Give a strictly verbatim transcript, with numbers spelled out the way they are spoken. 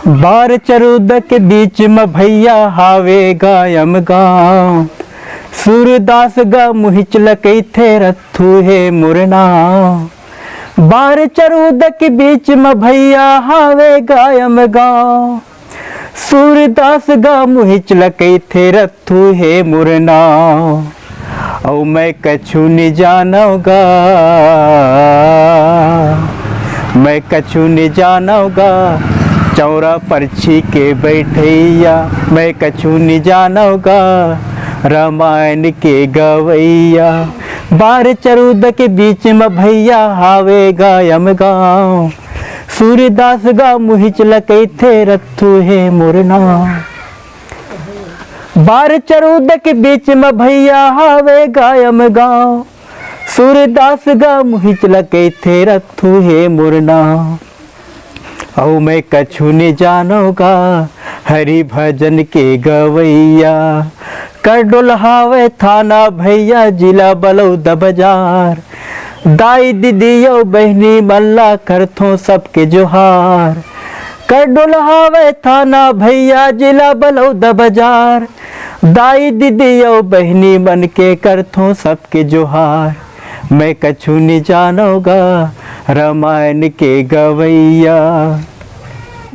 बार चरूद के बीच म भैया हावे गायम गाँव। सूरदास गा मुहिच ल कहिथे रथू हे मोर नाव। बार चरूद के बीच म भैया हावे गायम गाँव। सूरदास गा मुहिच ल कहिथे रथू हे मोर नाव। अउ मैं कछु नि जानव गा, मैं कछु नि जानव गा, चौरा परछी के बैठैया। मैं कछु नि जानव गा, रामायण के गवैया। बार चरूद के बीच म भैया हावे गायम गाँव। सूरदास गा मुहिच ल कहिथे रथू हे मोर नाव। बार चरूद के बीच म भैया हावे गायम गाँव। सूरदास गा मुहिच ल कहिथे रथू हे मोर नाव। अउ मैं कछु नि जानव गा, हरि भजन के गवैया। करडोल हावे थाना भैया, जिला बलौदा बजार। दाई दीदी अउ बहिनी मन ला करथों सबके जोहार। करडोल हावे थाना भैया, जिला बलौदा बजार। दाई दीदी अउ बहिनी मन के करथों सबके जोहार। मैं कछु नि जानव गा, रामायण के गवैया।